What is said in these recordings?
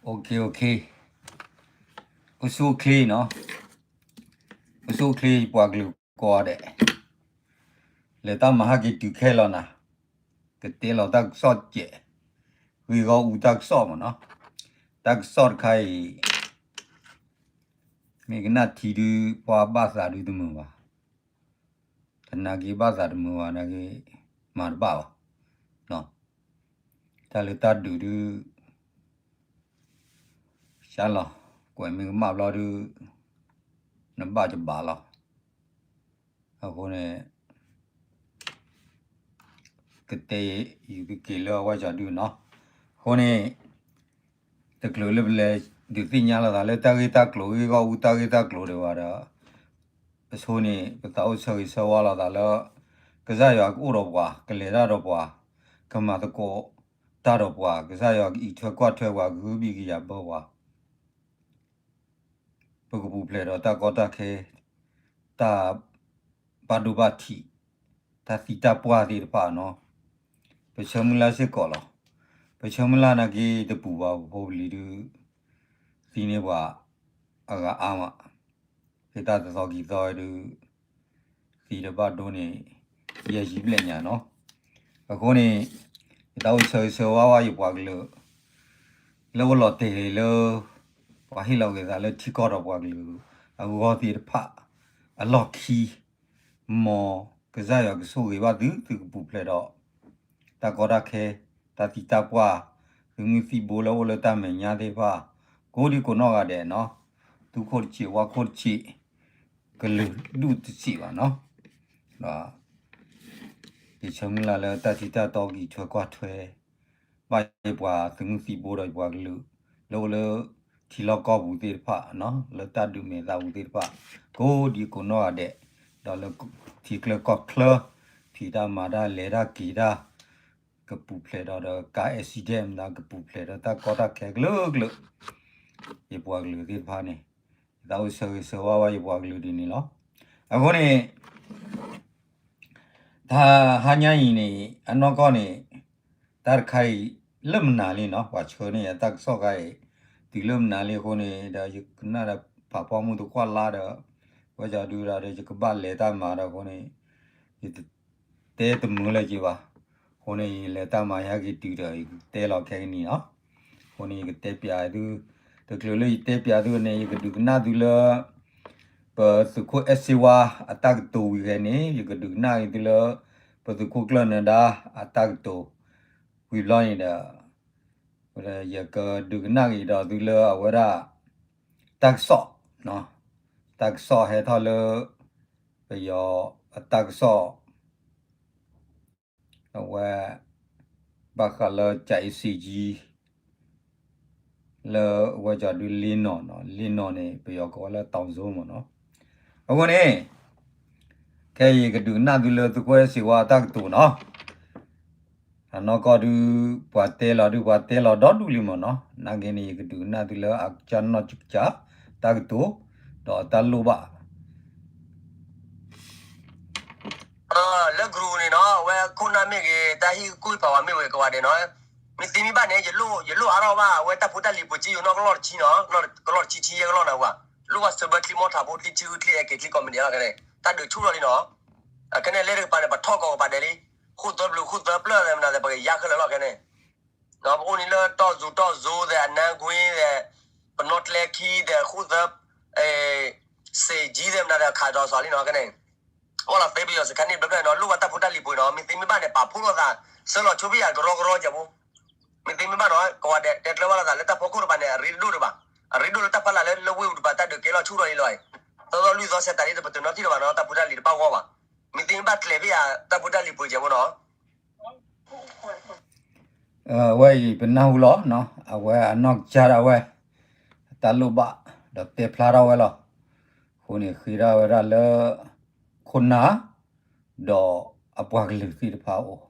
အိၣ်ဆူၣ်အိၣ်ချ့နီၤ, အိၣ်ဆူၣ်အိၣ်ချ့ ပှၤကလုာ်ကိးဂၤဒဲး, လဲၤတၢ်မၤဟဲက့ၤတုၤခဲလီၤနၤ, ကတဲလီၤတၢ်ကစီၣ်စဲး, ဂ့ၢ်ဂီၢ်အူတၢ်ကစီၣ်မ့ၢ်နီၤ, တၢ်ကစီၣ်တခါအံၤ မ့ၢ်ကနၣ်ထံဒုး ပှၤဘၣ်သးဒုးတမုာ်ဘၣ်, သနာ်က့ဘၣ်သးတမုာ်ဘၣ်နာ်က့ မၤတဘၣ်ဘၣ်, တၢ်လၢတၢ်ဒုးဒုး ရှါလီၤ, ကွဲးမ့ၢ်ကမၣ်ဘျီဒုး နဘၣ်တဘၣ်လီၤ, အဃိန့ၣ် ကတဲယုာ်က့ၤလၢအဝဲကၠီဒုးနီၤ, အဃိန့ၣ် တချုးလၢပလဲၤဒုးသ့ၣ်ညါလိာ်သးလၢတၢ်ဂ့ၢ်တၢ်ကျိၤ ဂ့ၢ်ဂီၢ်အူတၢ်ဂ့ၢ်တၢ်ကျိၤဒံးဘၣ်ဒီး အဆိန့ၣ် ပသးအိၣ်ဆၢဂ့ၤဆၢဝါလိာ်သးလၢ ကစၢ်ယွၤကအိၣ်ဒီးပှၤ ကလဲၤတၢ်ဒီးပှၤ ကမၤသကိးတၢ်ဒီးပှၤ ကစၢ်ယွၤကအံးထွဲကွၢ်ထွဲပှၤ ကဂုာ်ဘံၣ်ကယၤဘၢပှၤ ပကပူၤဖျဲးဒီးတၢ်ကီတၢ်ခဲ တၢ်ဘၣ်ဒိဘၣ်ထံး တၢ်သံတၢ်ပှၢ်သ့ၣ်တဖၣ်နီၤ, ပဆၢမုၢ်လၢ်စ့ၢ်ကီးလီၤ. ပဆၢမုၢ်လၢ်နာ်က့တပူၤဘၣ် ပဖိပလံၤဒုး သံန့ၢ်ပှၤအဂၤအါမး, ဖဲတၢ်တသီခံသီဝဲဒုး သံတဘၣ်ဒိန့ၣ် ယဲၢ်ဆံဘျဲၣ်ညါနီၤ. အဃိန့ၣ် ယသးအိၣ်ဆၢဂ့ၤဆၢဝါဝဲယပှၤကလုာ် လၢအိၣ်လီၤတဲာ်လၢ ပှၤဟ့ၣ်လီၤက့ၤသးလၢထံကီၢ်ဒီးပှၤကလုာ်အဂီၢ်သ့ၣ်တဖၣ် အလီၢ်ခံ မ်ကစၢ်ယွၤကဆိၣ်ဂ့ၤဘၣ်သု သုကပူၤဖျဲးဒီး တၢ်ကီတၢ်ခဲ တၢ်သံတၢ်ပှၢ် သုးမုၢ်သံၣ်ဘိလၢအိၣ်လၢတၢ်မဲာ်ညါသ့ၣ်တဖၣ် ကိးဒံကိးနီၢ်ဂၤဒဲးနီၤ, သူခိၣ်တဆံး ဝါခိၣ်တဆံး ကလုာ်ဒူၣ်တဆံးဘၣ်နီၤ. ဒီး ယဆၢမုၢ်လၢ်လၢတၢ်ထံတၢ်တီကအံးထွဲကွၢ်ထွဲ ဘၣ်ယပှၤသုးမုၢ်သံၣ်ဘိဒီးယပှၤကလုာ် လၢအိၣ်လၢထံလီၢ်ကီၢ်ပူၤသ့ၣ်တဖၣ်နီၤ, လၢတၢ်ဒုးမဲာ်သးပူၤသ့ၣ်တဖၣ် ကိးဒံကိးနီၢ်ဂၤဒဲး, ဒီးလၢထံချၢကီၢ်ချၢ ဖံးတၢ်မၤတၢ်လဲၤတၢ်က့ၤတၢ် ကပူၤဖျဲးဒီးဒီးကါ accident မတၤ ကပူၤဖျဲးဒီးတၢ်ကီတၢ်ခဲကလုာ်ကလုာ်, ယပှၤကလုာ်သ့ၣ်တဖၣ်န့ၣ် ယသးအိၣ်ဆၢဂ့ၤဆၢဝါဝဲယပှၤကလုာ်ဒ်န့ၣ်လီၤ. အဃိန့ၣ် တဟါညါအံၤန့ၣ် အနီၢ်ကီၢ်န့ၣ် တၢ်တခါအံၤ လၢမနုၤလံနီၤ, ပှၤဆှၢန့ၢ်ယတၢ်ကစီၣ်ခါအံၤ တုၤလၢမနုၤလံအဃိန့ၣ် ဒီးယကနၣ်ဒီးဖးဖီမုၢ်တကွၢ်လါဒီး ဝဲကၠီဒုဒီး ယကဘၣ်လဲၤတၢ်မၤဒီးအဃိန့ၣ် ယတတဲတမုာ်လၢၤက့ၤဘၣ်. အဃိန့ၣ် ယလဲၤတၢ်မၤယဟဲက့ၤတုၤဒီး ယကတဲလီၤခဲကနံၣ်နီၤ. အဃိန့ၣ် ယကတဲပၠးသု, တချုးလၢယတဲပၠးသုန့ၣ် ယကဒုးကနၣ်သုလၢ ပသုးခိၣ်အဲၣ်စ့ဝါအတၢ်ကတိၤဝံၤဂဲၤန့ၣ် ယကဒုးကနၣ်က့ၤသုလၢ ပသုးခိၣ်ကျၢၢ်နၢၤဒါအတၢ်ကတိၤ ဝံၤဘျီန့ၣ်ဒီး ယကဒုးကနၣ်က့ၤဒီးသုလၢအဝဲဒၣ် တၢ်ကစီၣ်, တၢ်ကစီၣ်ဟဲထီၣ်လၢ ပယီၤအတၢ်ကစီၣ် အဝဲ ဘၣ်ဃးလၢ ကၠၤအ့စ့ကၠံ လၢအဝဲကၠီဒုလ့နီၣ်နီၤ, လ့နီၣ်န့ၣ် ပယီၤကိးဝဲလၢ တောင်စွန်း မ့ၢ်နီၤ. အဃိန့ၣ် ခဲအံၤယကဒုးကနၣ်သုလၢသုးခိၣ်အဲၣ်စ့ဝါအတၢ်ကတိၤနီၤ. အနီၢ်ကီၢ်ဒုး ပှၤတဲလီၤဒုး ပှၤတဲလီၤဒီဒူၣ်လံမ့ၢ်နီၤ. နာ်က့န့ၣ် ယကဒုးကနၣ်သုလၢအကစၢ်နီၢ်ကစၢ်တၢ်ကတိၤ ဒီးအတၢ်လိၣ်ဘၣ် လၢ group န့ၣ်နီၤ အဝဲခိၣ်နၢ်မ့ၢ်ဂ့ၤ တၢ်ဟံၣ်ကူၣ်ပာ်ဝဲမ့ၢ်ဝဲကိးဂၤဒဲးနီၤ. မ့ၢ်သ့မ့ၢ်ဘၣ်န့ၣ် ယလိၣ်အါထီၣ်ဘၣ် အဝဲတၢ်ဖိတၢ်လံၤပှ့ၤကၠံယိၤနီၢ်ကလီၢ်တဆံနီၤ, ကလီၢ်တဆံဆံယဲၢ်ကလီၢ်နၤဝဲ, လိၣ်ဘၣ်စၢၤဘၢချံမီၢ်ထးဖိ ချံဆူၣ်ချံအဲၣ်က့ၤချံကီၢ်မံၤဒဲးလီၤခဲန့ၣ် တၢ်ဒုးဆူၣ်ထီၣ်လံနီၤ. ခဲန့ၣ်လဲတကပၤန့ၣ် ပထီၣ်ကိးကပၤဒဲးလံ, ဃိၣ်သၢဘျုးဃိၣ်သၢပျၢၢ်သဲးမနုၤသဲး ပကယါခဲလၢာ်လီၤခဲန့ၣ် ပအိၣ်န့ၣ်လၢတီၢ်စူၤတီၢ်စူၤသဲး အနါကွ့သဲး ပနီၣ်ကျဲခံသဲး ဃိၣ်သၢ စ့ကၠံသဲးမနုၤသဲး ခးဒီးစီၤလံနီၤ ခဲန့ၣ် အီၣ်လီၤသ့ပယီၤစခါန့ၣ် ဘျီဘျီနီၤ လိၣ်ဘၣ်တၢ်ဖိတၢ်လံၤပှ့ၤနီၤ မ့ၢ်သ့မ့ၢ်ဘၣ်န့ၣ် ပာ်ဖှိၣ်လိာ်သး ဆှၢလီၤဆိဖ့ယၤကရီကရီကဲးဖိ မ့ၢ်သ့မ့ၢ်ဘၣ်နီၤ ကဝဲဒဲးတဲကျၢၤဘၣ်လိာ်သးလၢတၢ်ဖီခိၣ်တဖၣ်န့ၣ် အရ့တဒိၣ်ဒံးဘၣ်, အရ့ဒိၣ်လၢတၢ်ဖီလာ်လၢလၢဝ့ၢ်အူတဖၣ် တၢ်ဒုးကဲလီၤဆူၣ်ထီၣ်လံလီၤ. သီသီလွံၢ်သီဆဲးတၢ်န့ၣ် တပတုာ်နီတထံၣ်ဒံးဘၣ်နီၤ တၢ်ဖိတၢ်လံၤတဘၣ်ဂီၢ်ဘၣ်, မ့ၢ်သ့မ့ၢ်ဘၣ်ကျဲၤဖ့ယၤ တၢ်ဖိတၢ်လံၤပှ့ၤကဲးဖိနီၤ အဝဲအံၤပနၢ်ဟူလီၤ, အဝဲအနီၢ်ကစၢ်ဒၣ်ဝဲ တၢ်လိၣ်ဘၣ် ဒီးတဲဖျါထီၣ်ဝဲလီၤ. အဃိန့ၣ်ဃ့ထီၣ်ဝဲဒၣ်လၢ ခိၣ်နၢ် ဒီးအပှၤကလုာ်သ့ၣ်တဖၣ်အအိၣ်,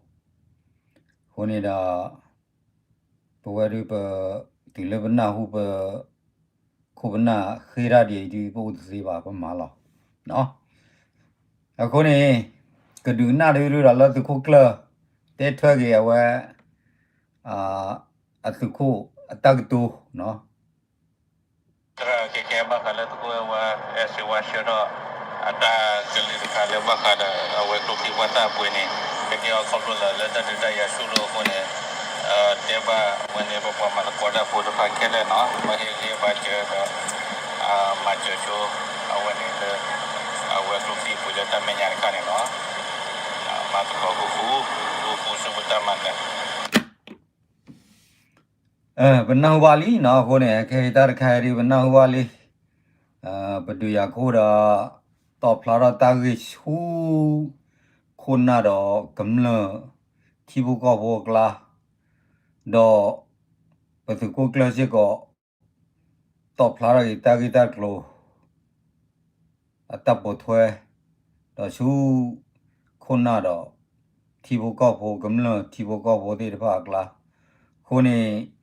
အဃိန့ၣ်ဒီး ပဝဲဒုးပ တုၤလၢပနၢ်ဟူပ ခိၣ်ပနၢ်ဃ့တၢ်ဒ်အံၤဒုး ပအိၣ်တသ့ဘၣ် ပမၤလီၤ. အဃိန့ၣ် ကဒုးကနၣ်ဒုးဒုးဒီးလၢသုးခိၣ်ကျၢၢ် တဲထွဲက့ၤအဝဲ အသုးခိၣ် အတၢ်ကတိၤ သရၣ်ကဲကဲဘၣ်ဃးလၢသုးခိၣ်အဲၣ်ဝါ အဲၣ်စ့ဝါဆှၢထီၣ် အတၢ်ကလုၢ်တခါလၢဘၣ်ဃးဒီး အဝဲကျိချံမျိာ်သၣ်အပှ့ၤန့ၣ် ကဲကဲအီၤခီဖျိလၢ လၢတၢ်ဒုးတၢ်ယၤဆူၣ်လိာ်အဃိန့ၣ် တဲဘၣ်ဝဲန့ၣ် ပပှၤမၤသကိးတၢ်ဖိတဖၣ်ခဲလၢာ်နီၤ ဘၣ်ဟ့ၣ်ဂံၢ်ဘါစၢၤဒီး မၤစၢၤဆိ အဝဲန့ၣ်လၢ အဝဲကျိချံအပှ့ၤလၢတၢ်မဲာ်ညါတခါန့ၣ်လီၤ. မၤသကိးဃူဃူ ဃူဃူဆူပတၢ်မၤနၢၤ ပနၢ်ဟူဘၣ်လံနီၤ အဃိန့ၣ် ခဲအံၤတၢ်တခါအံၤဒ်ပနၢ်ဟူဘၣ်လံ ပဒုးယၤခိၣ်ဒီး တီၣ်ဖျါထီၣ်တၢ်ဂ့ၢ်ဆူ ခိၣ်နၢ်ဒီးကမျၢၢ် ထံဖိကီၢ်ဖိအကျါ ဒီး ပသုးခိၣ်ကျၢၢ်စ့ၢ်ကီး တီၣ်ဖျါထီၣ်က့ၤတၢ်ဂ့ၢ်တၢ်ကျိၤ အတၢ်ပိာ်ထွဲ ဒီးဆူ ခိၣ်နၢ်ဒီး ထံဖိကီၢ်ဖိ ကမျၢၢ်ထံဖိကီၢ်ဖိသ့ၣ်တဖၣ်အကျါ အဃိန့ၣ်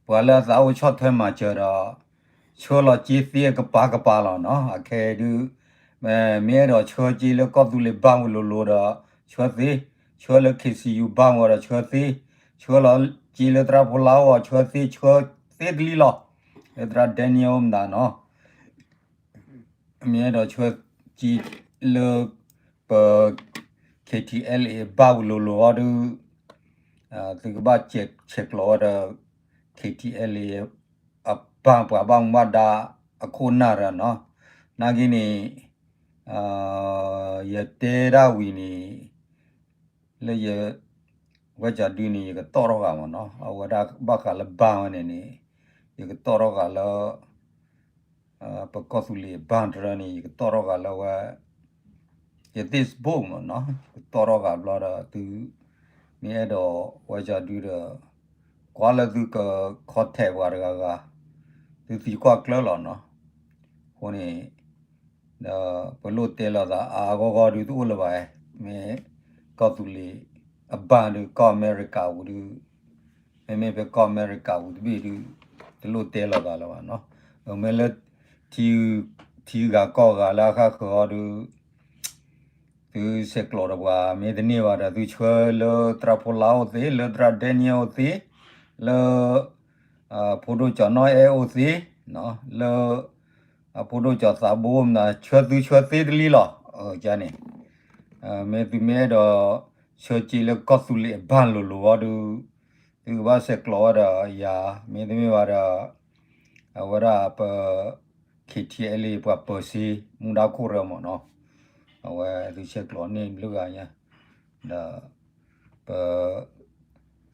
ပှၤလၢအသးအိၣ်ဆီၣ်ထွဲမၤစၢၤဒီး ဆှၢလီၤစ့သ့အကပၤကပၤလီၤနီၤ အခဲအံၤဒုး မ့ၢ်အဲၣ်ဒိးဆှၢစ့လၢကီၢ်သူလ့ၤဘၣ်ဝံၤလိၤလိၤဒီး ဆှၢသ့ ဆှၢလၢ KCU ဘၣ်ဝံၤဒီးဆှၢသ့ ဆှၢလီၤစ့လၢသရၣ်ဖိလါအိၣ်အီၤ ဆှၢသ့ ဆှၢသ့တလံလီၤ လၢသရၣ် Daniel မတၤနီၤ မ့ၢ်အဲၣ်ဒိးဆှၢစ့လၢ ပ KTLA ဘၣ်ဝံၤလိၤလိၤအီၤဒုး သုကဘၣ်ဆဲးကျိးဝဲဒီး KTLA အပၢ်ပှၤဘၣ်မူဘၣ်ဒါအခိၣ်နၢ်ဒီးနီၤ နာ်က့န့ၣ် ယတဲဒၣ်ဝံၤန့ၣ် လၢယ ဝဲကၠီဒုန့ၣ် ယကတီၣ်ထီၣ်ဂၤမ့ၢ်နီၤ အဝဲဒၣ်ဘၣ်ဃးလၢဘၣ်ဝဲန့ၣ်န့ၣ် ယကတီၣ်ထီၣ်ဂၤလၢ ပကီၢ်သူလ့ၤအဘၣ်တရၢန့ၣ် ယကတီၣ်ထီၣ်ဂၤလၢဝဲ ယ Facebook မ့ၢ်နီၤ ယကတီၣ်ထီၣ်ဂၤဘျီဒီးသု မ့ၢ်အဲၣ်ဒိးဝဲကၠီဒုဒီး ကွၢ်လၢသုက contact ပှၤတဂၤဂၤ သုသံကွၢ်ကျၢၢ်လီၤနီၤ အဃိန့ၣ် ဒီးပလိၣ်တဲလိာ်သးအါအါဂီၢ်ဂီၢ်ဒုတအိၣ်လၢၤဘၣ် မ့ၢ်ကီၢ်သူလ့ၤအဘၣ်ဒုး ကီၢ်အမဲရကၤပူၤဒုး မ့မ့ၢ်ဖဲကီၢ်အမဲရကၤပူၤတဘ့ၣ်ဒုး တလိၣ်တဲလိာ်သးလၢၤဘၣ်နီၤ မ့ၢ်လၢ ထံဂၤကီၢ်ဂၤလၢအဃၣ်ဃၢၤအီၤဒုး သုဆဲးကျိးဒီးပှၤ မ့ၢ်တန့ၢ်ဘၣ်ဒီး သုဆှၢလၢသရၣ်ဖိလါအိၣ်သ့ လၢသရၣ် Daniel အိၣ်သ့ လၢ ဖိဒိၣ်ကၠီၤနီၢ်အဲၣ်အိၣ်သ့ လၢ အဖိဒိၣ်ကၠီၤသးဘိမနၤ ဆှၢသုဆှၢသ့တလံလီၤ ကန့ၣ် မ့ၢ်သုမ့ၢ်အဲၣ်ဒိး ဆှၢစ့လၢကီၢ်သူလ့ၤအဘၣ်လိၤလိၤအီၤဒုး သုကဘၣ်ဆဲးကျိးဝဲဒီးယၤ မ့တမ့ၢ်ဘၣ်ဒီး အဝဲဒၣ်ပ KTLA ပှၤပၢၤစ့ မူဒါခိၣ်ရၢမ့ၢ်နီၤ အဝဲသုဆဲးကျိးန့ၢ်ဘျုးဂၤညါ ဒီး ပ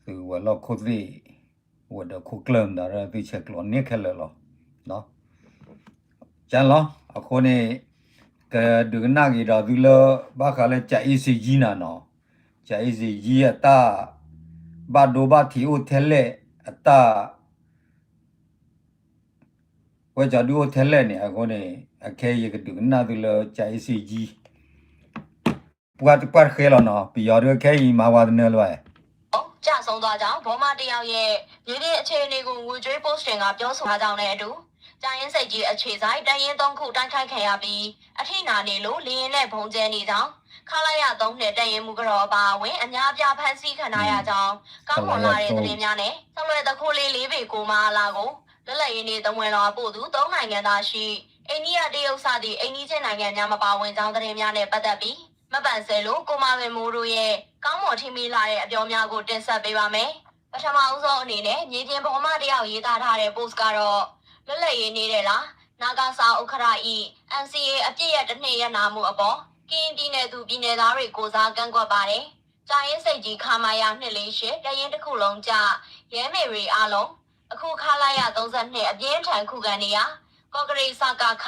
သုဝဲၤလီၢ်ခိၣ်သ့ၣ် ဝဲၤဒၢးခိၣ်ကျၢၢ်မတၤဒီး သုဆဲးကျိးန့ၢ်ခဲလၢာ်လီၤ ကလီၤ အဃိန့ၣ် ကဒုးကနၣ်က့ၤဒီးသုလၢ ဘၣ်ဃးလၢကၠၤအ့စ့ယံနၤနီၤ ကၠၤအ့စ့ယံအတၢ် ဘၣ်ဒိဘၣ်ထံးအိၣ်ထဲလဲၣ် အတၢ် ဝဲကၠီဒုအိၣ်ထဲလဲၣ်န့ၣ် အဃိန့ၣ် အခဲအံၤယကဒုးကနၣ်သုလၢကၠၤအ့စ့ယံ ပှၤတပှၢ်တဃဲလီၤနီၤ ပယီၤဒုးခဲအံၤမၤဝဲတနၢလၢၤဘၣ် ကျဆုံးသွားကြောင်း ဗမာတယောက်ရဲ့ မြေပြင်အခြေအနေကို ငွေကြေးပို့စ်တင်က ပြောဆိုထားကြောင်းနဲ့အတူ ကြာအင်းဆိပ်ကြီးအခြေစိုက် တပ်ရင်းသုံးခု တိုက်ခိုက်ခံရပြီး အထိနာနေလို့ လေယာဉ်နဲ့ ဗုံးကြဲနေကြောင်း ခလရ သုံးနှစ် တပ်ရင်းမှူးကတော် အပါအဝင် အများအပြား ဖမ်းဆီးခံထားရကြောင်း ကောင်းမွန်လာတဲ့ သတင်းများနဲ့ ဆော်လွယ်တံခွိလီ လေးပေ ကိုမဟာလကို လွတ်လပ်ရေးနေ့ သဝဏ်လွှာပို့သူ သုံးနိုင်ငံသားရှိ အိန္ဒိယ တရုတ် စသည့် အိမ်နီးချင်းနိုင်ငံများ မပါဝင်ကြောင်း သတင်းများနဲ့ ပတ်သက်ပြီး မပန်ဆယ်လို့ ကိုမလွင်မိုးတို့ရဲ့ ကောင်းမွန်ထိမိလှတဲ့ အပြောများကို တင်ဆက်ပေးပါမယ်။ ပထမဦးဆုံးအနေနဲ့ မြေပြင်ဗမာတယောက်ရေးသားထားတဲ့ ပို့စ်ကတော့ လွတ်လပ်ရေးနေ့တဲ့လား၊ နကစ ဥက္ကဋ္ဌ၏ NCA အပစ်ရပ်တစ်နှစ်ရပ်နားမှုအပေါ် ကရင်ပြည်နယ်သူပြည်နယ်သားတွေကိုယ်စား ကန့်ကွက်ပါတယ်။ ကြာအင်းဆိပ်ကြီး ခမရ နှစ်လေးရှစ် တပ်ရင်းတစ်ခုလုံးကျ ရဲမေ့တွေအားလုံး အခု ခလရ သုံးဆယ့်နှစ် အပြင်းထန်ခုခံနေရာ ကော့ကရိတ် စကခ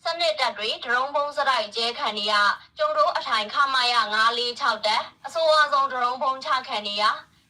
ဆယ့်နှစ် တပ်တွေ ဒရုန်းဗုံးဆက်တိုက်ကျဲခံနေရ ကျိုဒိုအထိုင် ခမရ ငါးလေးခြောက် တပ် အဆိုးဝါးဆုံး ဒရုန်းဗုံးချခံနေရ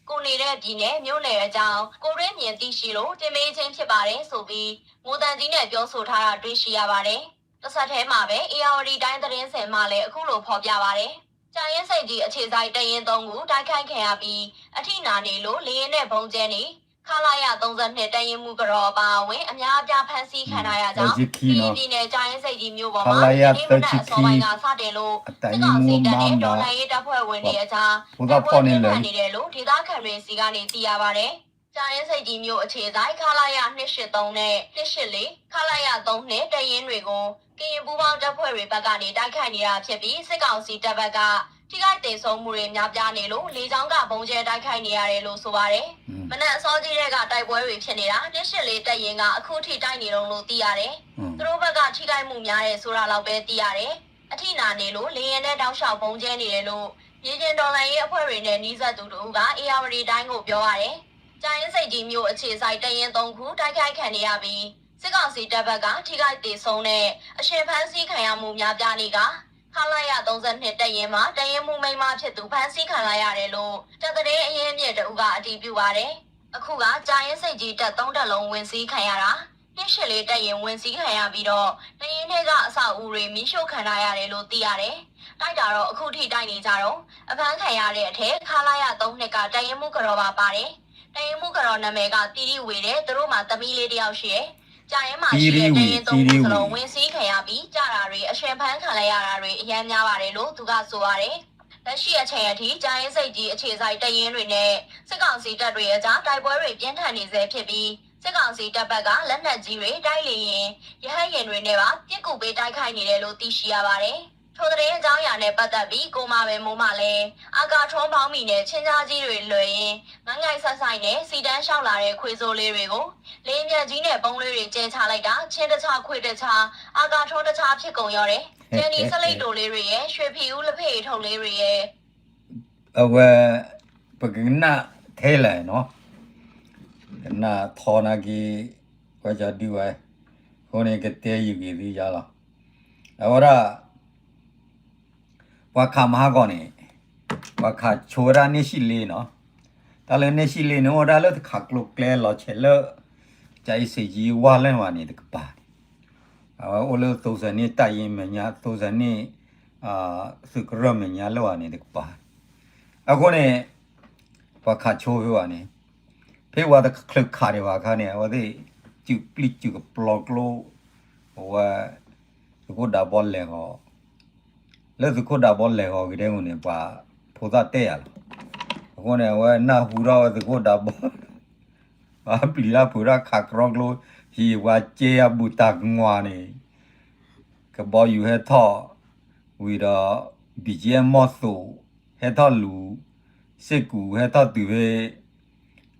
ကိုယ်နေတဲ့ပြည်နယ် မြို့နယ်အကြောင်း ကိုယ်တွေ့မြင်သိရှိလို့ တင်ပေးခြင်းဖြစ်ပါတယ်ဆိုပြီး ငိုသံကြီးနဲ့ ပြောဆိုထားတာ တွေ့ရှိရပါတယ်။ တစ်ဆက်တည်းမှာပဲ ဧရာဝတီတိုင်းသတင်းစင်မှာလည်း အခုလိုဖော်ပြပါတယ်။ ကြာအင်းဆိပ်ကြီးအခြေစိုက် တပ်ရင်းသုံးခု တိုက်ခိုက်ခံရပြီး အထိနာနေလို့ လေယာဉ်နဲ့ ဗုံးကြဲနေ ခလရ သုံးဆယ့်နှစ် တပ်ရင်းမှူးကတော် အပါအဝင် အများအပြား ဖမ်းဆီးခံထားရကြောင်း ကရင်ပြည်နယ် ကြာအင်းဆိပ်ကြီးမြို့ပေါ်မှာ ဒီနေ့မနက်အစောပိုင်းက စတင်လို့ စစ်ကောင်စီတပ်နဲ့ တော်လှန်ရေးတပ်ဖွဲ့ဝင်တွေအကြား တိုက်ပွဲပြင်းထန်နေတယ်လို့ ဒေသခံတွေဆီကနေ သိရပါတယ်။ ကြာအင်းဆိပ်ကြီးမြို့အခြေစိုက် ခလရ နှစ်ရှစ်သုံးနဲ့ နှစ်ရှစ်လေး၊ ခလရ သုံးနှစ် တပ်ရင်းတွေကို ကရင်ပူးပေါင်းတပ်ဖွဲ့တွေဘက်ကနေ တိုက်ခိုက်နေတာဖြစ်ပြီး စစ်ကောင်စီတပ်ဘက်က ထိခိုက်သေဆုံးမှုတွေ များပြားနေလို့ လေကြောင်းက ဗုံးကြဲတိုက်ခိုက်နေရတယ်လို့ ဆိုပါတယ်။ မနက်အစောကြီးထဲက တိုက်ပွဲတွေဖြစ်နေတာ နှစ်ရှစ်လေး တပ်ရင်းက အခုထိ တိုက်နေတုန်းလို့ သိရတယ်။ သူတို့ဘက်က ထိခိုက်မှုများတယ် ဆိုတာလောက်ပဲ သိရတယ်။ အထိနာနေလို့ လေယာဉ်နဲ့ တောက်လျှောက် ဗုံးကြဲနေတယ်လို့ မြေပြင်တော်လှန်ရေးအဖွဲ့တွေနဲ့ နီးစပ်သူတဦးက ဧရာဝတီတိုင်းကို ပြောပါတယ်။ ကြာအင်းဆိပ်ကြီးမြို့အခြေစိုက် တပ်ရင်းသုံးခု တိုက်ခိုက်ခံနေရပြီး စစ်ကောင်စီတပ်ဘက်က ထိခိုက်သေဆုံးနဲ့ အရှင်ဖမ်းဆီးခံရမှု များပြားနေကာ ခလရ သုံးဆယ့်နှစ် တပ်ရင်းမှာ တပ်ရင်းမှူးမိန်းမဖြစ်သူ ဖမ်းဆီးခံလိုက်ရတယ်လို့ တပ်သတင်းအရင်းမြစ်တဦးက အတည်ပြုပါတယ်။ အခုက ကြာအင်းဆိပ်ကြီးတပ် သုံးတပ်လုံး ဝင်စီးခံရတာ၊ နှစ်ရှစ်လေး တပ်ရင်း ဝင်စီးခံရပြီးတော့ တပ်ရင်းထဲက အဆောက်အဦးတွေ မီးရှို့ခံထားရတယ်လို့ သိရတယ်။ တိုက်တာတော့ အခုထိ တိုက်နေကြတုန်း။ အဖမ်းခံရတဲ့အထဲ ခလရ သုံးနှစ်က တပ်ရင်းမှူးကတော်ပါပါတယ်။ တပ်ရင်းမှူးကတော်နာမည်က သီရိဝေတဲ့ သူတို့မှာ သမီးလေးတစ်ယောက်ရှိတယ်။ ကြာအင်းမှာရှိတဲ့ တပ်ရင်းသုံးခုစလုံး ဝင်စီးခံရပြီး ကျတာတွေ အရှင်ဖမ်းခံလိုက်ရတာတွေ အရမ်းများပါတယ်လို့ သူကဆိုပါတယ်။ လက်ရှိအချိန်အထိ ကြာအင်းဆိပ်ကြီး အခြေစိုက်တပ်ရင်းတွေနဲ့ စစ်ကောင်စီတပ်တွေအကြား တိုက်ပွဲတွေ ပြင်းထန်နေဆဲဖြစ်ပြီး စစ်ကောင်စီတပ်ဘက်က လက်နက်ကြီးတွေ၊ တိုက်လေယာဉ်၊ ရဟတ်ယာဉ်တွေနဲ့ပါ ပစ်ကူပေး တိုက်ခိုက်နေတယ်လို့ သိရှိရပါတယ်။ ထိုသတင်းအကြောင်းအရာနဲ့ ပတ်သက်ပြီး ကိုမဝေမိုးမှလည်း အာကာထွန်းပေါင်းမီနဲ့ ချင်းကြားကြီးတွေလွှဲရင်း ငိုင်းငိုင်းဆိုင်ဆိုင်နဲ့ စီတန်းလျှောက်လာတဲ့ ခွေးစိုးလေးတွေကို လေယာဉ်ပျံကြီးနဲ့ ဗုံးလေးတွေ ကြဲချလိုက်တာ ချင်းတစ်ခြား ခွေးတစ်ခြား အာကာထွန်းတစ်ခြား ဖြစ်ကုန်ရောတယ်။ ကျန်ဒီစလိတ်တိုလေးတွေရဲ့ ရွှေဖီဦးလက်ဖက်ရည်ထုပ်လေးတွေရဲ့ အဝဲ ပကနၣ်ထဲလဲၣ်နီၤ, ကနၣ်ထီနာ်က့ၤ ဝဲကဒုဝဲ, အဃိန့ၣ် ကတဲယုာ်က့ၤသုယါလီၤ. အဝဲဒၣ် ပှၤခးမဟါကီၢ်န့ၣ် ပှၤခးဆိဝဲဒၣ်န့ၢ်ဆံလ့နီၤ, တၢ်လၢန့ၢ်ဆံလ့န့ၣ် အိၣ်ဝဲဒၣ်လၢတခးကျိၤကျဲလီၤဆဲးလၢ ကၠၤအ့စ့းကၠံဝါလဲၣ်ဝဲန့ၣ်တကပၤ, အဝဲအိၣ်လၢသိစဲးန့ၣ်တၢ်ယ့မဲာ်ညါ သိစဲးန့ၣ် သုးကရၢၢ်မဲာ်ညါလၢဝဲန့ၣ်တကပၤ, အဃိန့ၣ် ပှၤခးဆိဖဲဝဲန့ၣ် ဖဲဝဲတချုးခးဒံးဘၣ်အခါန့ၣ် အဝဲသ့ၣ် စုပျံၤစုကပျီၤကျိ အဝဲ သုးခိၣ်ဒးဘီလဲၤဃီၤ, လၢသုးခိၣ်ဒးဘီလဲၤဃီၤက့ၤဒဲက့ၤန့ၣ် ပှၤဖိသၣ်တဲယၤလီၤ. အဃိန့ၣ် အဝဲနၢ်ဟူထီၣ်ဝဲသုးခိၣ်ဒးဘီ ပျံၤတၢ်ဖုးတၢ်ခးကြီကျိ ဟံၣ်ပှၤကဲအဘူးတၢ်ကငွါန့ၣ် ကဘီယူၤဟဲထီၣ် ဝံၤဒီး ဘံၣ်ကဲ မီၢ်သိး ဟဲထီၣ်လူၤ, စ့ၢ်ကူးဟဲထီၣ်တုၤဖဲ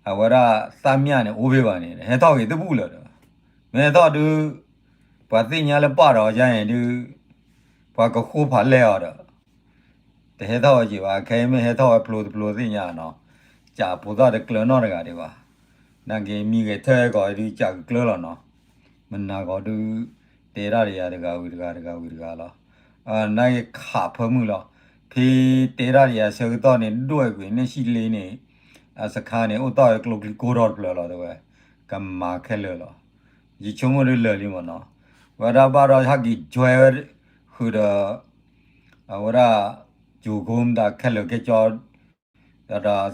အဝဲဒၣ်သၣ်မၠၣ်န့ၣ် အိၣ်ဖဲဘၣ်န့ၣ် ဟဲထီၣ်က့ၤတဘူၣ်လၢၤဒီး မ့ၢ်ဟဲထီၣ်ဒုး ပှၤသ့ၣ်ညါလၢပာ်ဒီးအီၤယါန့ၣ်ဒုး ပှၤကဃိဖးလဲၢ်အီၤဒီး တဟဲထီၣ်ဝဲက့ၤဘၣ်. ခဲအံၤမ့ၢ်ဟဲထီၣ်ဝဲဖျိတဖျိသ့ၣ်ညါနီၤ, ကးဖိသၣ်တကျၢၤနီတဂၤဒံးဘၣ်. နာ်က့မံဂဲၤထၢၣ်ကီးဒုးကးကကျၢၤလီၤနီၤ, မနၤကီးဒုး တဲတၢ်တယၤတဂၤဝံၤတဂၤတဂၤဝံၤတဂၤလီၤ. နာ်က့ခးဖၢမုၢ်လီၤ. ဖဲတဲတၢ်တယၤဆၢကတီၢ်န့ၣ် ဒွဲၣ်ကွံာ်န့ၢ်ဆံလ့န့ၣ် အစခါန့ၣ် အိၣ်တီၢ်ဝဲကျိချံကိၢ်ထီၣ်တဖျၢၣ်လီၤတဲဝဲ, ကမၤခဲလၢာ်လီၤ. ယဆိကမိၣ်ဒုးလၢာ်လံမ့ၢ်နီၤ, ဝဲဒၣ်ဘၣ်ဒီးဟဲက့ၤ join ဝဲ ဃုာ်ဒီး အဝဲဒၣ် ကၠိၤကိမတၤခဲလၢာ်ခဲကၠီ ဒီး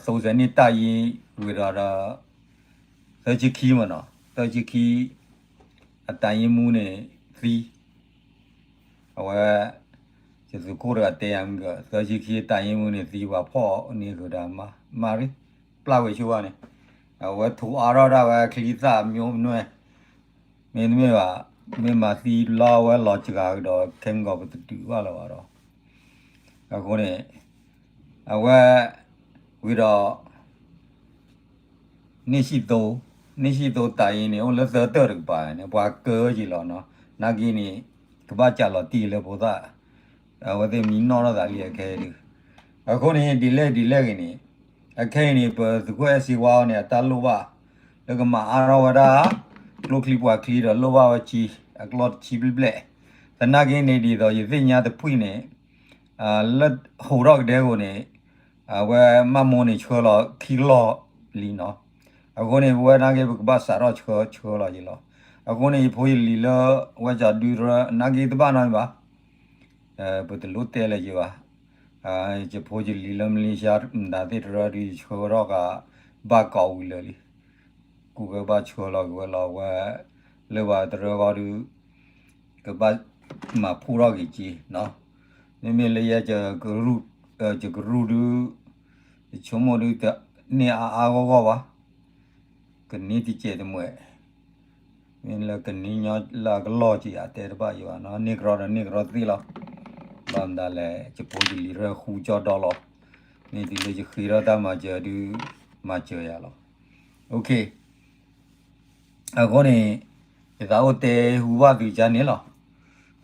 သိစဲးန့ၣ်တၢ်ယံၤဝံၤဒီးဒီး သၢဆံခံမ့ၢ်နီၤ, သၢဆံခံ အတၢ်ယံၤမူန့ၣ်သံ, အဝဲ ယသုးခိၣ်တဂၤတဲယၤမ့ၢ်က သၢဆံခံအတၢ်ယံၤမူန့ၣ်သံ ပှၤဖီၣ်န့ၢ်ဃုာ်ဒီးမၤရံ ပျၢ်ဝဲဆိဘၣ်န့ၣ်, အဝဲထိးအါထီၣ်ဒၣ်ဝဲချံသၣ်မျိုးနွဲၣ်, မ့တမ့ၢ်ဘၣ် မ့ၢ်မၤသံလီၤဝဲလီၤစှၤကဒီး ခဲမုၢ်ဂီၤပတတုၤဘၣ်လၢၤဘၣ်ဒီး အဃိန့ၣ် အဝဲ ဝံၤဒီး န့ၢ်ဆံၣ်သိ, န့ၢ်ဆံၣ်သိတၢ်အံၤန့ၣ် အိၣ်လၢသၢတၢၢ်တကပၤန့ၣ် ပှၤကၢယံာ်လီၤနီၤ, နာ်က့န့ၣ် ကဘၣ်ကးလီၤတံၢ်လၢဖိသၣ်, အဝဲသ့ၣ်မံနီၣ်ထီၣ်သးလံအခဲအံၤဒုး, အဃိန့ၣ် ဒ်လဲၣ်ဒ်လဲၣ်ဂ့ၤန့ၣ် အခဲအံၤန့ၣ် ပသုးခိၣ်အဲၣ်စ့ဝါအီၤန့ၣ် အတၢ်လိၣ်ဘၣ် လၢကမၤအါထီၣ်ဝဲဒၣ် ကျိချံပှၤချံဒီးလိၣ်ဘၣ်ဝဲဆံ အကျီတဆံဘျဲၣ်ဘျဲၣ်, သနာ်က့န့ၣ် ဒ်သိးယသ့ၣ်ညါတဖှံၣ်န့ၣ် လၢဟိးထီၣ်ကဒဲက့ၤန့ၣ် အဝဲမၢ်မိၢ်န့ၣ်ဆှၢလီၤခံကလီၢ်လံနီၤ, အဃိန့ၣ် ပဝဲနာ်က့ ပကဘၣ်စးထီၣ်ဆှၢဆှၢလီၤယံၤလီၤ, အဃိန့ၣ် ယဖိယလံၤလၢ ဝဲကၠီဒုတရၢ နာ်က့တဘၣ်နီတမံၤဘၣ် ပတလိၣ်တဲလၢၤယံၤဘၣ်, ယဖိယလံၤလၢမလ့ၤၡါမတၤသ့ၣ်တရၢဒုး ယဆှၢထီၣ်ကဘၣ်ကိးဝံၤလၢာ်လံ, ကူၣ်ကဘၣ်ဆှၢလီၤက့ၤဝဲလီၤဝဲ လၢပှၤတရၢဃီဒုး ကဘၣ်မၤဖှိၣ်ထီၣ်က့ၤက့ၤနီၤ, မ့မ့ၢ်လၢယဲ ယကရူၢ်ဒုး ယဆိကမိၣ်ဒုး တန့ၢ်အါအါဂီၢ်ဂီၢ်ဘၣ်, ကန့ၢ်တစဲးတမှဲး, မ့ၢ်လၢကန့ၢ်ညီလၢအကလီၢ်က့ၤ အတဲတဘၣ်ယၤဘၣ်နီၤ, န့ၢ်ကရီဒီးန့ၢ်ကရီသ့လီၤ. ဘၣ်မတၤလဲၣ် ယဖိယလံၤရဲၣ်ဃူကၠီဒီလီၤ. မ့ၢ်တုၤလၢယဃ့ထီၣ်တၢ်မၤစၢၤဒုး မၤစၢၤယၤလီၤ. အဃိန့ၣ် ယသးအိၣ်တဲဟူဘၣ်သုကါန့ၣ်လီၤ.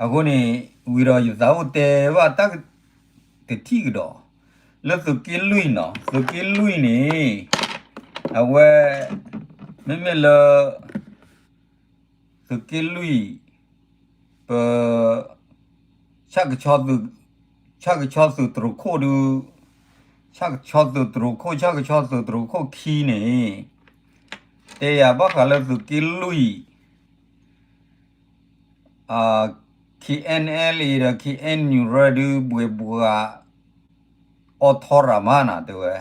အဃိန့ၣ် ဝံၤဒီးယသးအိၣ်တဲဘၣ်တၢ်တထံၣ်ကဒီး လၢသုးက့လွံၢ်နီၤ, သုးက့လွံၢ်န့ၣ် အဝဲ မ့မ့ၢ်လၢ သုးက့လွံၢ် ပ ဆၣ်ကဆီသုး ဆၣ်ကဆီသုးတရူးခိၣ်ဒုး ဆၣ်ကဆီသုးတရူးခိၣ် ဆၣ်ကဆီသုးတရူးခိၣ်ခံန့ၣ် တဲယၤဘၣ်ဃးလၢသုးက့လွံၢ် KNLA ဒီး KNU ရၢဒုး ဘှ့းဘှး အိးထီၣ်ရၤမးနၤတဲဝဲ,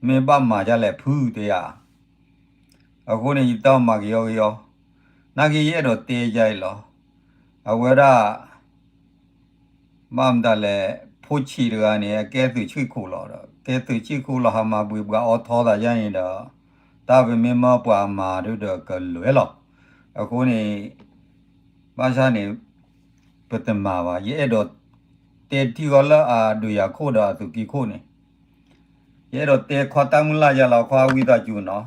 မ့ၢ်ဘၣ်မၤဒ်လဲၣ်ဖုတဲယၤ, အဃိန့ၣ် ယတၢ်မၤကယီကယီ, နာ်က့ယအဲၣ်ဒိးတဲယၤအံၤလီၤ, အဝဲဒၣ် ဘၣ်မတၤလဲၣ်, ဖိဆံးတဂၤန့ၣ် ကဲသုးဆံၣ်ခိၣ်လီၤဒီး ကဲသုးဆံၣ်ခိၣ်လီၤ ဟးမၤဘှ့းဘှးအိးထီၣ်သးယါန့ၣ်ဒီး တၢ်ပမ့ၢ်မၢပှၤမၤဒုးဒီးကလွဲလီၤ. အဃိန့ၣ် ဘၣ်ဆၣ်န့ၣ် ပတမၤဘၣ်, ယအဲၣ်ဒိးတဲထံဂီၤလၢအဒုးယၤခိၣ်ဒီးအသုးက့ခိၣ်န့ၣ် ယအဲၣ်ဒိးတဲခွါတၢ်မုၢ်လၢ်ယၤလီၤ ခွါဝံသးစူၤနီၤ,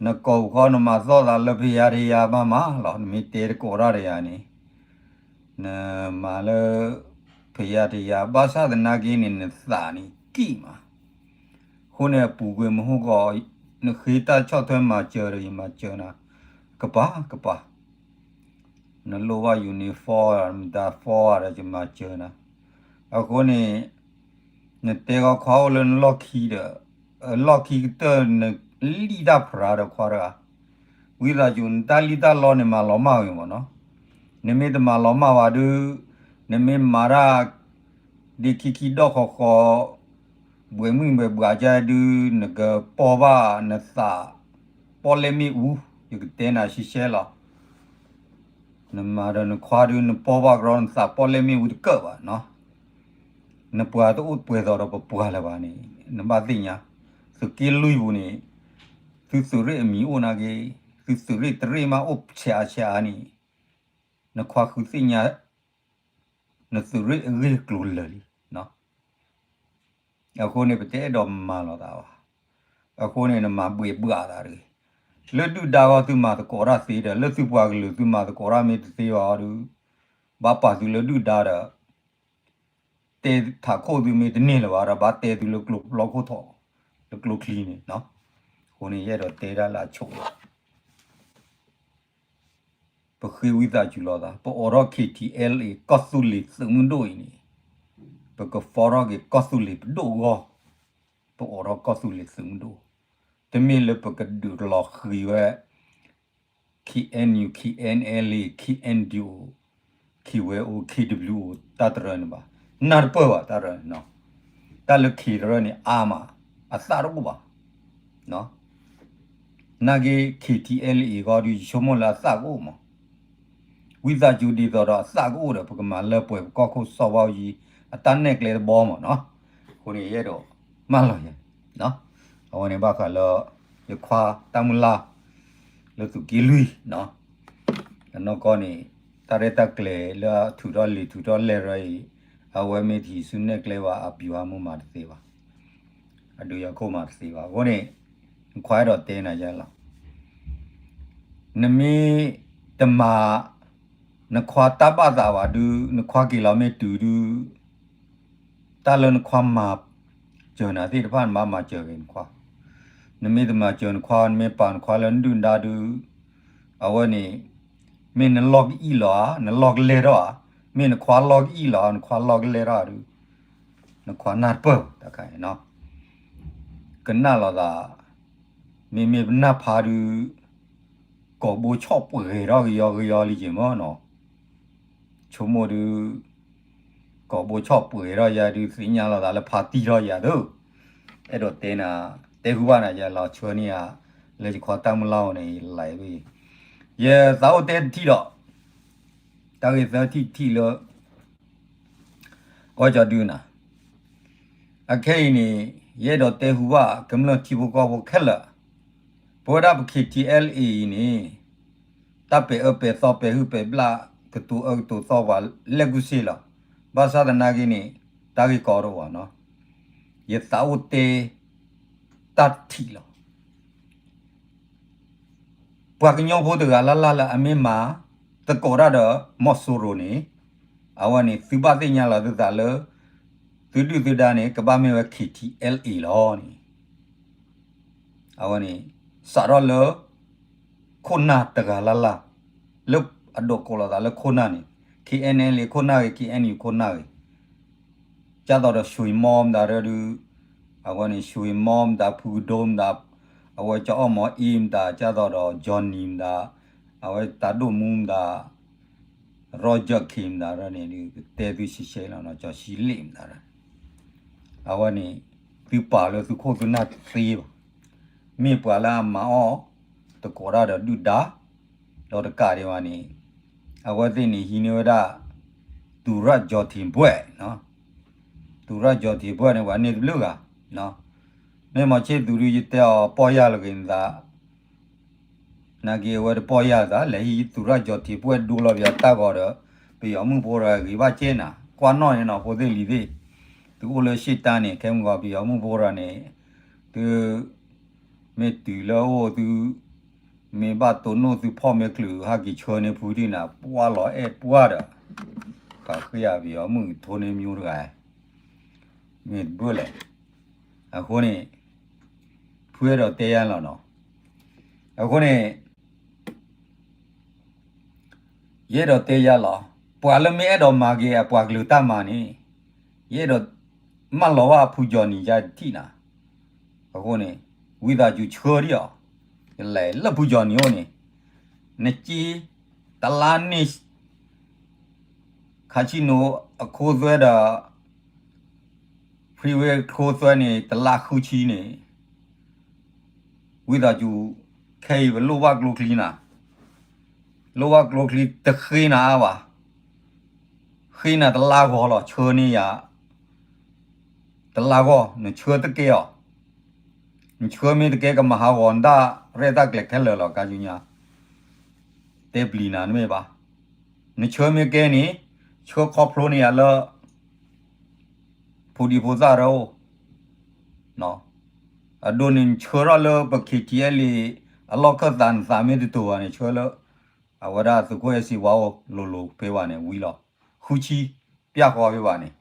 နကိးဃီနမၤသီၣ်သးလၢဖယါတယါမးမးလီၤ, နမ့ၢ်တဲတကိးတၢ်တယၤန့ၣ် နမၤလၢ ဖယါတယါ ဘၣ်ဆၣ်သနာ်က့န့ၣ် နသးန့ၣ်ကံၣ်မး, အဃိန့ၣ် အပူၤကွံာ်မဟိၣ်ကီး နဃ့တၢ်ဆီၣ်ထွဲမၤစၢၤဒီးယမၤစၢၤနၤ ကပၤကပၤ နလိၣ်ဘၣ် uniform မတၤ form ဒီးယမၤစၢၤနၤ, အဃိန့ၣ် နတဲဂီၤခွါအိၣ်လၢနလီၢ်ခံဒီး လီၢ်ခံကတၢၢ် နလံၣ်တၢ်ဖရၤဒီးခွါတဂၤ, ဝံသးစူၤ နတၢ်လံၣ်တၢ်လီန့ၣ် မၤလီၤမၢ်ဝဲမ့ၢ်နီၤ, နမ့ၢ်တမၤလီၤမၢ်ဝဲဒုး နမ့ၢ်မၤတၢ် ဒ်ခံခံဒီၣ်ဃီဃီ ဘှ့းမုၢ်ဘှ့းဘှးကဒုး နကပီၢ်ဘၣ်နသး ပီၣ်လဲၣ်မ့ၣ်အူ, ယကတဲနၤရှဲရှဲလီၤ. နမၤဒီးနခွါဒုး နပီၢ်ဘၣ်ကရီ နသးပီၣ်လဲၣ်မ့ၣ်အူတကၢၢ်ဘၣ်နီၤ, နပှၤတအိၣ်ပှဲၤသိးဒီးပပှၤလၢၤဘၣ်န့ၣ် နဘၣ်သ့ၣ်ညါ, သုးက့လွံၢ်ပူၤန့ၣ် သုသုးရ့ၣ်အမံၤအိၣ်နာ်က့, သုသုးရ့ၣ်တရ့ၣ်မးအိၣ်ဆဲးအါဆဲးအါန့ၣ် နခွါဃုသ့ၣ်ညါ နသုးရ့ၣ်အဂ့ၢ်အကျိၤလၢာ်လံ. အဃိန့ၣ် ပတအဲၣ်ဒိးမၤလီၤသးဘၣ်. အဃိန့ၣ် နမၤဘှ့းဘှးသးတဂ့ၤ. လၢဒုၣ်ဒါဂီၢ်သုမၤသကိးတၢ်သ့ဒီး လၢသုပှၤကလုာ်သုမၤသကိးတၢ်မ့ၢ်တသ့ဘၣ်အီၤဒုး ဘၣ်ပာ်သုလၢဒုၣ်ဒါဒီး တဲထးခိၣ်သုမ့ၢ်တန့ၢ်လၢၤဘၣ်ဒီး ဘၣ်တဲသုလၢကျိဖျီခိၣ်ထီၣ် လၢကျိချံန့ၣ်. အဃိန့ၣ် ယအဲၣ်ဒိးတဲတၢ်လၢအဆိးလီၤ. ပဃ့ဝံသးစူၤလိာ်သး ပအိးထီၣ် K T L A ကီၢ်သူလ့ၤသုးမုၢ်ဒိၣ်အံၤန့ၣ် ပကဖီထီၣ်က့ၤကီၢ်သူလ့ၤပဒိၣ်အဂီၢ်, ပအိးထီၣ်ကီၢ်သူလ့ၤသုးမုၢ်ဒိၣ်, တမ့ၢ်လၢပကဒုးလီၤဃံၤဝဲ K N U, K N L A, K N D O, K Y O, K W O တၢ်တရၢန့ၣ်ဘၣ်, နၢ်တပၢၢ်ဘၣ်တၢ်တရၢန့ၣ်, တၢ်လၢ K တရၢန့ၣ် အါမး အသၣ်တအိၣ်ဘၣ်. နာ်က့ K T L A ဂီၢ်ဒုး ယဆိကမိၣ်လၢအသၣ်ကအိၣ်မး, ဝံသးစူၤဒ်သိးဒီးအသၣ်ကအိၣ်ဒီး ပကမၤလၢပှဲၤပကီၢ်ခိၣ်စီၤဘၣ်အူကၠံ အတၢ်နဲၣ်ကျဲတဘီမးနီၤ. အဃိန့ၣ် ယအဲၣ်ဒိးမၢလီၤယၤ, အဝဲန့ၣ်ဘၣ်ဃးလၢ ယခွါတၢ်မုၢ်လၢ် လၢသုးက့လွံၢ် အနီၢ်ကီၢ်န့ၣ် တၢ်ရဲၣ်တၢ်ကျဲၤလၢအထုးထီၣ်လံာ်ထုးထီၣ်လဲၢ်ရၢအံၤ အဝဲမ့ၢ်တဟံးဆူၣ်နဲၣ်ကျဲဘၣ် အပျံၤအမူမၤတသ့ဘၣ်, အဒုးယၤခိၣ်မၤတသ့ဘၣ်. အဃိန့ၣ် နခွါအဲၣ်ဒိးတဲနၤယဲလီၤ. နမ့ၢ်တမၤ နခွါတၢ်ဘၣ်သးဘၣ်ဒုး နခွါက့ၤလီၤမ့ၢ်တုၤဒုး တၢ်လၢနခွါမၤစၢၤနၤသ့ၣ်တဖၣ် နဘၣ်မၤစၢၤက့ၤနခွါ, နမ့ၢ်တမၤစၢၤနခွါ နမ့ၢ်ပာ်နခွါလၢနဒုၣ်နဒါဒုး အဝဲန့ၣ် မ့ၢ်နလီၢ်ကအံၣ်လီၤဧါ, နလီၢ်ကလဲၢ်ထီၣ်ဧါ, မ့ၢ်နခွါလီၢ်ကအံၣ်လီၤဧါ, နခွါလီၢ်ကလဲၢ်ထီၣ်ဒုး နခွါနၢ်တပၢၢ်တခါန့ၣ် ကနၣ်လိာ်သး, မ့မ့ၢ်ပနၢ်ဖးဒုး ကိာ်ဘိဆီၣ်ပှဲၤထီၣ်ကယီကယီလံက့ၤမၢ်နီၤ, ဆိကမိၣ်ဒုး ကိာ်ဘိဆီၣ်ပှဲၤထီၣ်ယၤဒုး သ့ၣ်ညါလိာ်သးလၢဖါတံၢ်ထီၣ်ယၤဒုး, အဲၣ်ဒိးတဲနၤ, တဲဃုာ်ဘၣ်နၤယဲလီၤ ဆှၢန့ၢ်ယၤ လၢယခွါတၢ်မုၢ်လၢ်အအိၣ်န့ၣ် ယလဲၤဝဲ, ယသးအိၣ်တဲတထံၣ်ဒီး တၢ်ဂ့ၢ်သၢထံၣ်တထံၣ်လၢ ကီၢ်ကၠီဒုနၤ, အခဲအံၤန့ၣ် ယအဲၣ်ဒိးတဲဟူဘၣ် ကမျၢၢ်ထံဖိကီၢ်ဖိခဲလၢာ်, ပ ပဝဲဒၣ်ပ K T L A အံၤန့ၣ် တၢ်ပဲာ်အၢပဲာ်သီ ပဲာ်ဟုၣ်ပဲာ်ဘျၣ် ကတိၤအၢကတိၤသီပှၤ လဲၣ်ကူၣ်စ့လီၤ. ဘၣ်ဆၣ်သနာ်က့န့ၣ် တၢ်ဂ့ၢ်ကီတအိၣ်ဘၣ်နီၤ. ယသးအိၣ်တဲ တၢ်ထံၣ်လီၤ. ပှၤကညီဖိတဂၤလၢ်လၢ်လၢအမ့ၢ်မၤ သကိးတၢ်ဒီးမီၢ်စိရိၤန့ၣ် အဝဲန့ၣ် သုဘၣ်သ့ၣ်ညါလီၤသုသးလၢ သုဒုၣ်သုဒါန့ၣ် ကဘၣ်မ့ၢ်ဝဲ K T L A လီၤန့ၣ် အဝဲန့ၣ် စးထီၣ်လၢ ခိၣ်နၢ်တဂၤလၢ်လၢ် လၢအဒိးကိးလီၤသးလၢခိၣ်နၢ်န့ၣ် K N L A ခိၣ်နၢ်ဂ့ၤ K N U ခိၣ်နၢ်ဂ့ၤ ကၢ်သိးဒီး ရွှေမောင်း မတၤရၢဒုး အဝဲန့ၣ် ရွှေမောင်း မတၤ ဖုကဒိ မတၤ အဝဲကၠီအီၣ်မီအ့ မတၤ ကၢ်သိးဒီး Johnny မတၤ အဝဲတၢ်ဒိၣ်မူ မတၤ Roger Khin မတၤရၢန့ၣ်ဒုး ကတဲသုရှဲရှဲလီၤနီၤ ကၠီဆံလ့ၣ် မတၤရၢ အဝဲန့ၣ် သုပာ်လၢသုခိၣ်သုနၢ်သ့ဘၣ်. မ့ၢ်ပှၤလၢအမၤအီၣ် သကိးတၢ်ဒီးဒုၣ်ဒါ ဒီးတကးဒံးဘၣ်န့ၣ် အဝဲသ့ၣ်န့ၣ်ဟံးန့ၢ်ဝဲဒၣ် သူရကျော်ထင်ဘွဲ့ သူရကျော်ထင်ဘွဲ့န့ၣ် ပှၤန့ၢ်တဘျုးဂၤ မ့ၢ်မီၤဆ့ၣ်သူၤဒုး ယတဲအီၤပီၢ်ယၢ်လီၤက့ၤနသး နာ်က့အဝဲတပီၢ်ယၢ်သး လဲၤဟံးသူရကျော်ထင်ဘွဲ့ ဒိလီၤပယီၤတၢ်ဂီၤဒီး ပယီၤမုၣ်ဖိတဂၤဂ့ၤဘၣ်ကဲနၤ ကွၢ်နီၣ်န့ၣ်နီၤ ဖိသ့ၣ်လံၤသ့ၣ် သုအိၣ်လၢရှ့ၣ်တၢ်န့ၣ် ခဲမုၢ်ဂီၤ ပယီၤမုၣ်ဖိတဂၤန့ၣ် သု မ့ၢ်တုၤလၢအအိၣ်သု မ့ၢ်ဘၣ်တိၢ်နီၣ်သုဖီၣ်မ့ၢ်ချုး ဟဲက့ၤဆှၢန့ၢ်ဖုဒံးနၤ ပှၢ်လီၤအဲၣ်ပှၢ်ဒီး ပှၤဃ့အပယီၤမုၣ်ထိန့ၢ်မၠိတဂၤ မ့ၢ်တဘၣ်လဲၣ်. အဃိန့ၣ် ဖုအဲၣ်ဒိးတဲယၤလီၤနီၤ. အဃိန့ၣ် ယအဲၣ်ဒိးတဲယၤလီၤ. ပှၤလၢမ့ၢ်အဲၣ်ဒိးမၤက့ၤအပှၤကလုာ်တၢ်မၤန့ၣ် ယအဲၣ်ဒိးမၢလီၤဘၣ်ဖုကၠီနံၤယါတထံၣ်နၤ. အဃိန့ၣ် ဝံသးစူၤဆှၢဒံးအီၤ, ယလဲၤလၢဖုကၠီနံၤအိၣ်န့ၣ် နက့ တလါန့ၣ် casino အခိသွဲဒီး freeway ခိသွဲန့ၣ် တလါဃုဆံန့ၣ် ဝံသးစူၤ ခဲအံၤပလိၣ်ဘၣ်ကျိချံနၤ, လိၣ်ဘၣ်ကျိချံတဃ့နၤအါဘၣ်, ဃ့နၤတလါဂီၤလီၤ ဆှၢန့ၢ်ယၤ တလါဂီၤ နဆှၢတကဲအီၤ, နဆှၢမ့ၢ်တကဲကမၤဟးဂီၤနတၢ်ရဲၣ်တၢ်ကျဲၤခဲလၢာ်လီၤ ကါဆူညါ တဲပျံၤနၤတမ့ၢ်ဘၣ်, နဆှၢမ့ၢ်ကဲန့ၣ် ဆှၢခီဖျိန့ၢ်ယၤလၢ ဖိဒံဖိသၣ်ရၢအိၣ်, အဒိန့ၣ် နဆှၢထီၣ်လၢပ K T L A အလီၢ်ခၢၣ်သး နသးမ့ၢ်တတိၤဘၣ်န့ၣ် ဆှၢလၢ အဝဲဒၣ်သုးခိၣ်အဲၣ်စ့ဝါအိၣ်လိၤလိၤဖဲဘၣ်န့ၣ် ဝံၤလီၤ ဃုဆံ ပျၢ်ဃီဖဲဘၣ်န့ၣ်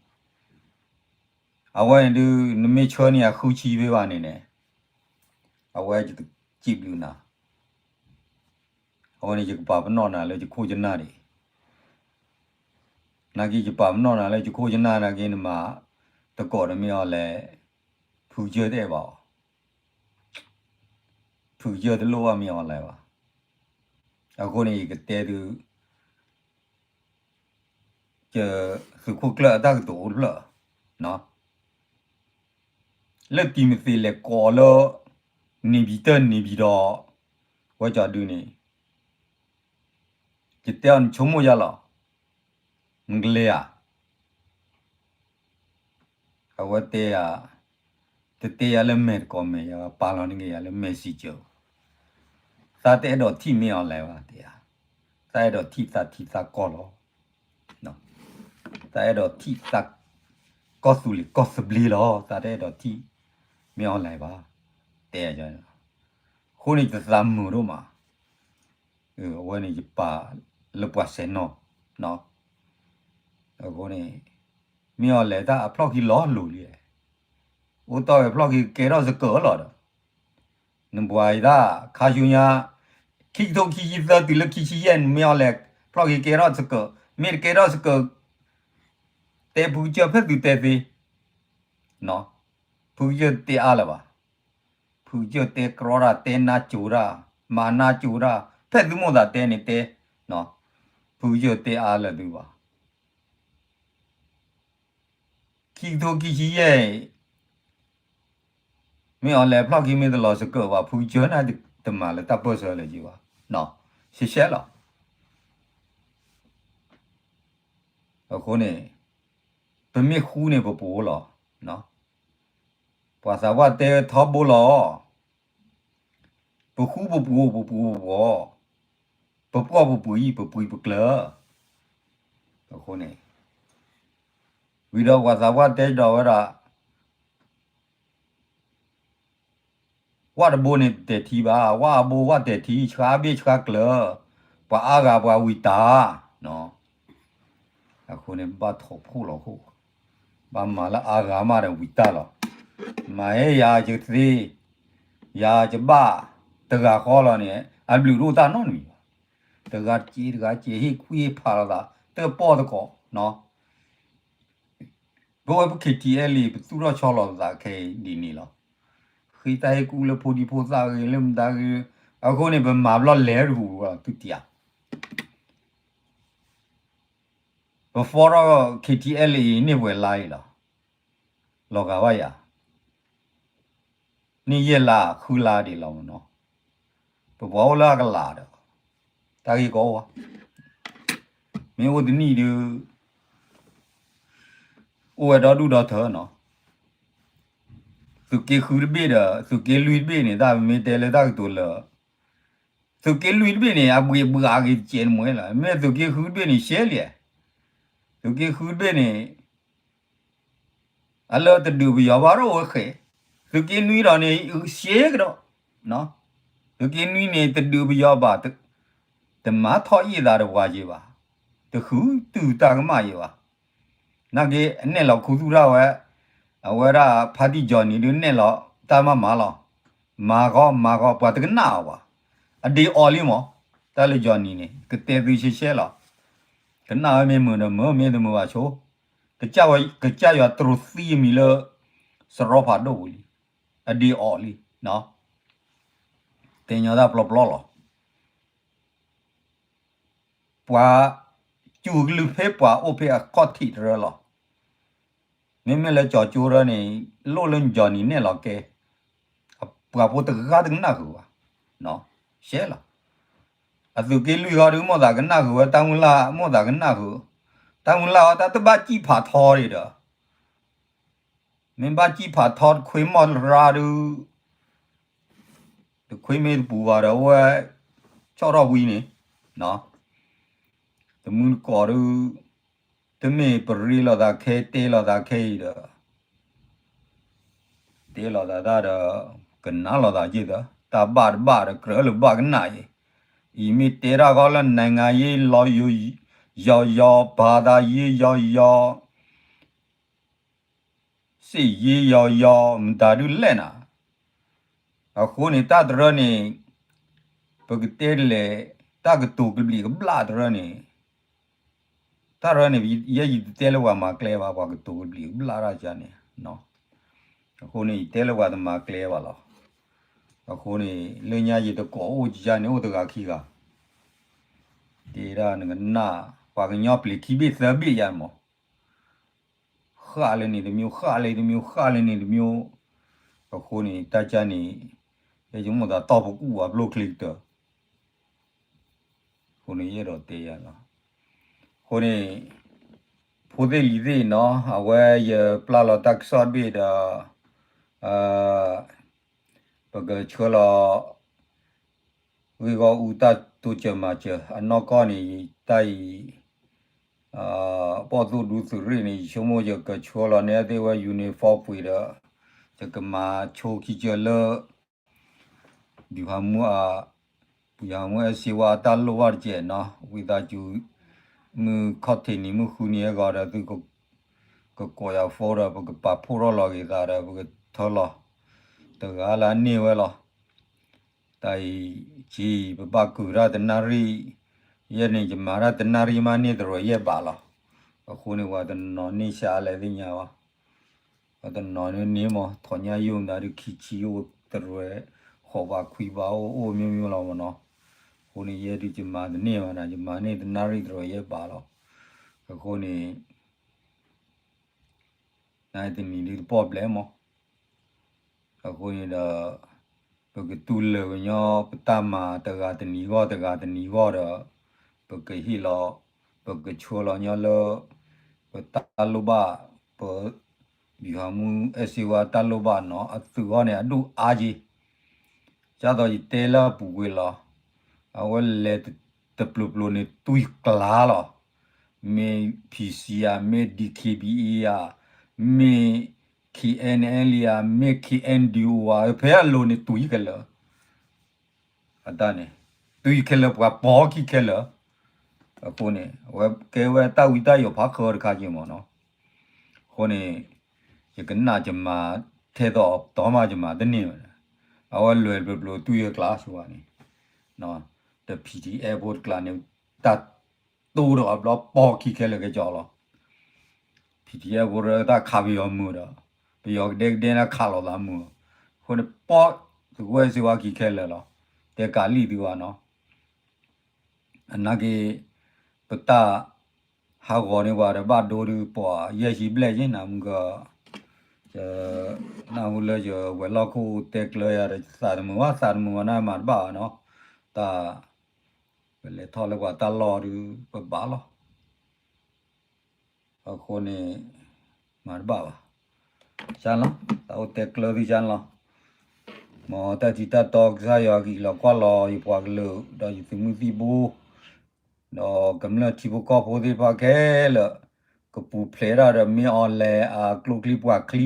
အဝဲန့ၣ်ဒုး နမ့ၢ်ဆှၢန့ၢ်ယၤဃုဆံဖဲဘၣ်န့ၣ်န့ၣ် အဝဲယကစံးဘျုးနၤ, အဝဲန့ၣ်ယကပာ်ပနီၣ်နၤလၢယခိၣ်ယနၢ်ဒံး, နာ်က့ယပာ်ပနီၣ်နၤလၢယခိၣ်ယနၢ်နာ်က့ နမၤသကိးဒီးမ့ၢ်အီၤလဲၣ်, ဖုကစၢၢ်တအဲၣ်ဘၣ်အီၤ, ဖုကစၢၢ်တလိၣ်ဘၣ်မ့ၢ်အီၤလဲၣ်ဘၣ်, အဃိန့ၣ် ယကတဲသု သုးခိၣ်ကျၢၢ်အတၢ်ကတိၤအိၣ်တဖျၢၣ်, လၢတံၤမသ့းလဲၤကိးလၢ နေပြည်တော် နေပြည်တော် ဝဲကၠီဒုန့ၣ် ယတဲအီၤနဆိကမိၣ်ယၤလီၤ, နကလဲၤဧါ အဝဲတဲယၤ, တတဲယၤလၢမဲာ်တကိးမဲာ် ယပာ်လီၤန့ၢ်က့ၤယၤလၢ messenger, သးတအဲၣ်ဒိးထံၣ်မ့ၢ်အီၤလဲၣ်ဘၣ်တဲယၤ, သးအဲၣ်ဒိးထံၣ်သးထံသးကီၢ်လီၤ, သးအဲၣ်ဒိးထံၣ်သး ကီၢ်သူလ့ၤကီၢ်သဘျ့လီၤ, သးတအဲၣ်ဒိးထံၣ် မ့ၢ်အီၤလဲၣ်ဘၣ်, တဲယၤ, အဃိန့ၣ်ယသးမုာ်ဒိၣ်မး, အဝဲန့ၣ်ယပာ်လၢပှၤစဲးနီၤ, အဃိန့ၣ် မ့ၢ်အီၤလဲၣ်တၢ်အဖျီၣ်ခံလီၤလိၤလံ, အိၣ်တီၢ်ဝဲဖျီၣ်ခံကဲထီၣ်စကၢးလီၤဒီး, နဘှၤအံၤတၢ် ခါဆူညါ ခံကထိခံဆံသၢတုၤလၢခံဆံယဲၢ်န့ၣ် မ့ၢ်အီၤလဲၣ် ဖျီၣ်ခံကဲထီၣ်စကၢး, မ့ၢ်တကဲထီၣ်စကၢး တဲဖုကစၢၢ်ဖဲသုတဲသ့, ဖုကစၢၢ်တတဲအါလၢၤဘၣ်, ဖုကစၢၢ်တဲကြီတၢ် တဲနါစိၤတၢ် မၤနါစိၤတၢ် ဖဲသုမိၣ်သးတဲန့ၣ်တဲ, ဖုကစၢၢ်တဲအါလၢၤသုဘၣ် ခံကထိခံဆံယဲၢ်အံၤ, မ့ၢ်အီၤလဲၣ်ဖျီၣ်ခံမ့ၢ်တလီၤစကၢးဘၣ် ဖုကစၢၢ်န့ၣ်တမၤလၢတၢ်ပၢၢ်ဆၢလၢၤက့ၤဘၣ်, ရှဲရှဲလီၤ. အဃိန့ၣ် ပမ့ၢ်ဃူန့ၣ်ပပှိၤလီၤ. ပှၤသးပှၢ်တဲထီဘိလီၤ. ပဃူပပူၤ ပပူၤပပှီၤ, ပပှီၢ်ပပှံၤ ပပှံၤပကျၢၤ. အဃိန့ၣ် ဝံၤဒီးပှၤသးပှၢ်တဲဒီးဝဲဒၣ် ဝၣ်တဘိန့ၣ်တတဲာ်ထံဘၣ်, ဝၣ်အဘိဝၣ်တဲာ်ထံ ဆှါဘ့ၣ်ဆှါကျၢၤ, ပှၤအါဂၤပှၤဝံတၢ်, အဃိန့ၣ်ဘၣ်ထိးဖှိၣ်လီၤခိၣ်, ဘၣ်မၤလၢအါဂၤမးဒီးဝံတၢ်လီၤ. မၤဟဲယၤကသ့, ယၤကဘၣ်, တဂၤဃီလီၤန့ၣ် အဘျုးတအိၣ်တၢ်နီတမံၤဘၣ်. တဂၤတက့ၢ်တဂၤတက့ၢ် ဟ့ၣ်ကွံဟ့ၣ်ဖးလိာ်သး တပီၢ်သကိး ပဝဲပ KTLA ပသူၣ်ထီၣ်ဆီလီၤပသးခဲအံၤဒ်န့ၣ်လီၤ. ဃ့တၢ်ဟ့ၣ်ကူၣ်လၢဖိဒံဖိသၣ်ဂ့ၤ လၢမတၤဂ့ၤ, အဃိန့ၣ် ပမၤဘျီလဲၤတပူၤဘၣ် သုတံၢ်ဧါ. ပ form ထီၣ် KTLA အံၤန့ၢ်ပှဲၤလါအံၤလီၤ. လီၤဂာ်ဘၣ်ယၤ န့ၢ်ယဲၢ်လါဃုလါဒံးလီၤမ့ၢ်နီၤ. ပပှၤအိၣ်လၢအကလးဒီး တၢ်ဂ့ၢ်ကီအိၣ်ဘၣ်. မ့ၢ်အိၣ်တနံၣ်ဒုး အိၣ်ဝဲဒီဒူၣ်ဒီထၢနီၤ. သုးက့ဃုတဘ့ၣ်ဒီး သုးက့လွံၢ်တဘ့ၣ်န့ၣ် တၢ်မ့ၢ်တဲလၢတၢ်ကတိၤလၢာ်, သုးက့လွံၢ်တဘ့ၣ်န့ၣ် အဘှ့းဘှးဂ့ၤတကဲးတမှဲလီၤ. မ့ၢ်သုးက့ဃုတဘ့ၣ်န့ၣ် ရှဲလံ, သုးက့ဃုတဘ့ၣ်န့ၣ် အလၢတဒုးပယီၤဘၣ်တအိၣ်ဝဲဃဲ, သုးက့နွံဒီးန့ၣ် ရှဲကဒီး, သုးက့နွံန့ၣ် တဒုးပယီၤဘၣ်, တမၤထီၣ်ယံာ်သးတဝၤယဲဘၣ်, တဃုတုၤတၢ်ကမၣ်ယဲဘၣ်. နာ်က့ အနဲၣ်လီၤခူသူၣ်တၢ်ဝဲ, အဝဲဒၣ်ဖါတံၢ် Johnny ဒုးနဲၣ်လီၤတၢ်မၤမၤလီၤ. မၤဃီမၤဃီ ပှၤတကနၣ်အီၤဘၣ်. အဒ့အီၤလံမး, တၢ်လၢ Johnny န့ၣ် ကတဲသုရှဲရှဲလီၤ. ကနၣ်ဝဲမ့ၢ်မုာ်ဒီးမုာ် မ့ၢ်တမုာ်ဘၣ်ဆိ, ကစၢ်ယွၤတြီသံအမံၤလၢ စရီဖးဒိၣ်ပူၤလံ, အဒ့အီၤလံ, တဲညီတၢ်ပျီပျီလီၤ. ပှၤစူၤကလုၢ်ဖဲပှၤအိၣ်ဖဲအခီၣ်ထံးတရၢလီၤ. မ့မ့ၢ်လၢကၠီၤကၠိရၢန့ၣ် လိၣ်လၢ Johnny နဲၣ်လီၤကဲ, ပှၤဖိတဂၤတကနၣ်ဃုာ်ဘၣ်, ရှဲလီၤ. အသုးက့လွံၢ်ဃီဒုး မိၢ်သးကနၣ်ဃုာ်ဝဲ တၢ်မုၢ်လၢ် မိၢ်သးကနၣ်ဃုာ်, တၢ်မုၢ်လၢ်အီၤ တၢ်တဘၣ်စံၣ်ဖးထီဒံးဒီး မ့ၢ်ဘၣ်စံၣ်ဖးထီတခွ့မီၢ်ရါဒုး, တခွ့မ့ၢ်တပူၤဘၣ်ဒီး အဝဲ ဆီၣ်ထီၣ်ဝံၤန့ၣ်, တမုၢ်တကိးဒုး, တမ့ၢ်ပရ့လိာ်သးခဲ တဲလိာ်သးခဲအံၤဒီး, တဲလိာ်သးတၢ်ဒီး, ကနၣ်လိာ်သးက့ၢ်သၢ, တၢ်ဘၣ်တဘၣ်ဒီး ကြၢးလၢဘၣ်ကနၣ်အံၤ, အံၤမ့ၢ်တဲတၢ်ဃီလၢ နိုင်ငံရေး ယီၤယီၤ, ဘာသာရေး ယီၤယီၤ စစ်ရေး ယီၤယီၤ မတၤဒုးလဲၣ်နၤ. အဃိန့ၣ် တၢ်တရၢန့ၣ် ပကတဲဒ်လဲၣ်, တၢ်ကတိၤကဘျံးကဘျၣ်တရၢန့ၣ်, တၢ်တရၢန့ၣ် ယဲယတတဲလၢပှၤမၤကျဲဘၣ်, ပှၤကတိၤကဘျံးကဘျၣ်တၢ်ကန့ၣ်, အဃိန့ၣ် ယတဲလၢပှၤတမၤကျဲဘၣ်လီၤ. အဃိန့ၣ် လၢညါယတကိးအိၣ်ကန့ၣ် အိၣ်တဂၤခံဂၤ, တဲဒၣ်နကနၣ်, ပှၤကညီပျံၤခံဘ့ၣ်သၢဘ့ၣ်ယါမး ဃၣ်လၢန့ၣ်တမျိုး, ဃၣ်လၢတမျိုး, ဃၣ်လၢန့ၣ်တမျိုး, အဃိန့ၣ် တၢ်ကန့ၣ် ယဲယမိၢ်သးတီၢ်ပကူၣ်အပျိၢ်ချ့ကတၢၢ်, အဃိန့ၣ် ယအဲၣ်ဒိးတဲယၤလီၤ. အဃိန့ၣ် ဖိသ့ၣ်လံၤသ့ၣ်နီၤ, အဝဲယပျၢ်လီၤတၢ်ကစီၣ်တဘ့ၣ်ဒီး ပကဆှၢလီၤ ဂ့ၢ်ဂီၢ်အူတၢ်တိစၢၤမၤစၢၤ အနီၢ်ကီၢ်န့ၣ် တၢ်အံၤ ပီၣ်သူၣ်ဒူသုးရ့ၣ်န့ၣ် ယဆိကမိၣ်ယကဆှၢလီၤန့ၢ်သ့ၣ်ဝဲ uniform ပှ့ၤဒီး ယကမၤဆိခံကၢၤလၢ ဗျူဟာမှူးအ ဗျူဟာမှူးအဲၣ်စ့ဝါအတၢ်လိၣ်ဘၣ်တကဲးနီၤ, ဝံသးစူၤ မုၢ်ခီၣ်ထံးနံၤမုၢ်ဃုနံၤအဂီၢ်ဒီး သုက ကကိးယၤ phone ဒီး ပကပာ်ဖှိၣ်ထီၣ်လီၤက့ၤသးဒီး ပကထၢလီၤ တဂၤလၢအန့ၢ်ဝဲလီၤ. တၢ်အံၤ ကံ ပဘၣ်ကုာ်တၢ်တနၣ်ရံၣ်, ယဲန့ၣ် ယမၤတၢ်တနၣ်ရံၣ်မးန့ၢ်တရဲၣ်ယဲၢ်ဘးလီၤ. အဃိန့ၣ် ပှၤတနီၤန့ၢ်ဆါလဲၣ်သ့ၣ်ညါဘၣ်, ပှၤတနီၤန့ၣ်န့ၢ်မး ထီၣ်ညါယိၣ်မတၤဒုး ခံဆံအိၣ်တရဲၣ်, ဃိးဘးခွံဘးအိၣ်အိၣ်မ့ၢ်မ့ၢ်လီၤမးနီၤ. အဃိန့ၣ် ယဲဒုးယမၤတန့ၢ်ဘၣ်နၤ, ယမၤန့ၢ်တနၣ်ရံၣ်တရဲၣ်ယဲၢ်ဘးလီၤ. အဃိန့ၣ် နတနံၤဒုးတပီၢ်ဘျဲၣ်မး. အဃိန့ၣ်ဒီး ပကတူၢ်လိာ်ကညီ ပတၢ်မၤတဂၤတနံၤဂီၢ် တဂၤတနံၤဂီၢ်ဒီး ပကဟ့ၣ်လီၤ ပကဆှၢလီၤညီလၢ ပတၢ်လိၣ်ဘၣ် ပ ဗျူဟာမှူးအဲၣ်စ့ဝါတၢ်လိၣ်ဘၣ်နီၤ အသုးဂီၢ်န့ၣ် အဒိၣ်အါက့ ဒ်သိးယတဲလၢအပူၤကွံာ်လီၤ. အဝဲလဲၤတပျိၤပျိၤန့ၣ် တွံၢ်ကျါလီၤ. မ့ၢ် P C ဧါ, မ့ၢ် D K B A ဧါ, မ့ၢ် K N L A ဧါ, မ့ၢ် K N D O ဧါ, ဖဲအလိၤန့ၣ်တွံၢ်ခဲလၢာ် အတၢ်န့ၣ် တွံၢ်ခဲလၢာ် ပှၤပိာ်ခံခဲလၢာ်. အဃိန့ၣ် အဝဲကဲဝဲတၢ်ဝံတၢ်ယိးဖးဃၢတခါက့ၤမ့ၢ်နီၤ. အဃိန့ၣ် ယကနၣ်ယမၤထဲသိးအတီမး ယမၤတန့ၢ်ဘၣ်. အဝဲလဲၤတပျိၤပျိၤတွံၢ်အကျါဆိဝဲန့ၣ် တ P D F ဖိတကျါန့ၣ် တၢ်တိၢ်ဒီးအဘျီပိာ်ခံခဲလၢာ်ကဲကၠီလီၤ. P D F ဖိတၢ်ခးပယီၤမုၢ်ဒီး ပယီၤကဒဲကဒဲန့ၣ်ခးလိာ်သးမုၢ်. အဃိန့ၣ် ပိာ်သုဝဲစ့ဝါခံခဲလၢာ်လီၤ. တဲကၤလံၣ်သုဝဲနီၤ. အနာ်က့ ပတၢ်ဟးဂီၤန့ၢ်ပှၤဒီးဘၣ်ဒိဒုးပှၤယဲၢ်ဆံဘျဲၣ်ယ့ၢ်နၤမုၢ်က နၢ်ဟူလၢယဝဲၤလီၢ်ခိၣ်တဲကျၢယၤဒီး သးတမုာ်ဘၣ် သးတမုာ်ဘၣ်န့ၣ်မၤတဘၣ်ဘၣ်နီၤ. တၢ် ပလဲၤထီၣ်လၢပှၤတၢ်လီၢ်ဒုး ပဘၣ်လီၤ. အဃိန့ၣ် မၤတဘၣ်ဘၣ်. ကၢ်လီၤ တၢ်အိၣ်တဲကျၢသုကၢ်လီၤ. မ်တၢ်ထံတၢ်တီကစၢ်ယွၤကဟ့ၣ်လီၤကွၢ်လီၤ ယပှၤကလုာ်ဒီးယသုးမုၢ်သံၣ်ဘိ ဒီးကမျၢၢ်ထံဖိကီၢ်ဖိသ့ၣ်တဖၣ်ခဲလၢာ် ကပူၤဖျဲးတၢ်ဒီးမ့ၢ်အီၤလဲၣ် အကျိချံပှၤချံ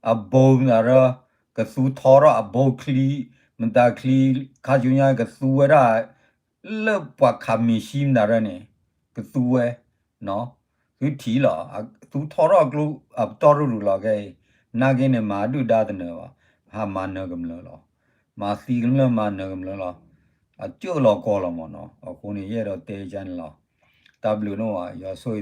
အဘိမတၤရၢ ကသူထီထီၣ်အဘိချံ မတၤချံ ခါဆူညါကသူဝဲဒၣ် လၢပှၤခးမ့ၢ်ဆံမတၤရၢန့ၣ် ကသူဝဲ သုထံၣ်လီၤ သူထီထီၣ်ကျိအပတီၢ်ရူၢ်ရူၢ်လီၤခဲအံၤ နာ်က့န့ၣ် မၤဒုၣ်ဒါတနၢၤဘၣ် ဟးမၤနၢၤကမျၢၢ်လီၤ. မၤသံကမျၢၢ်မၤနၢၤကမျၢၢ်လီၤ. အကၢၣ်လီၤကီၢ်လီၤမ့ၢ်နီၤ. အဃိန့ၣ် ယအဲၣ်ဒိးတဲကၢ်န့ၣ်လီၤ. တၢ်ဘျုးန့ၣ်ဝဲ ယွၤဆိၣ်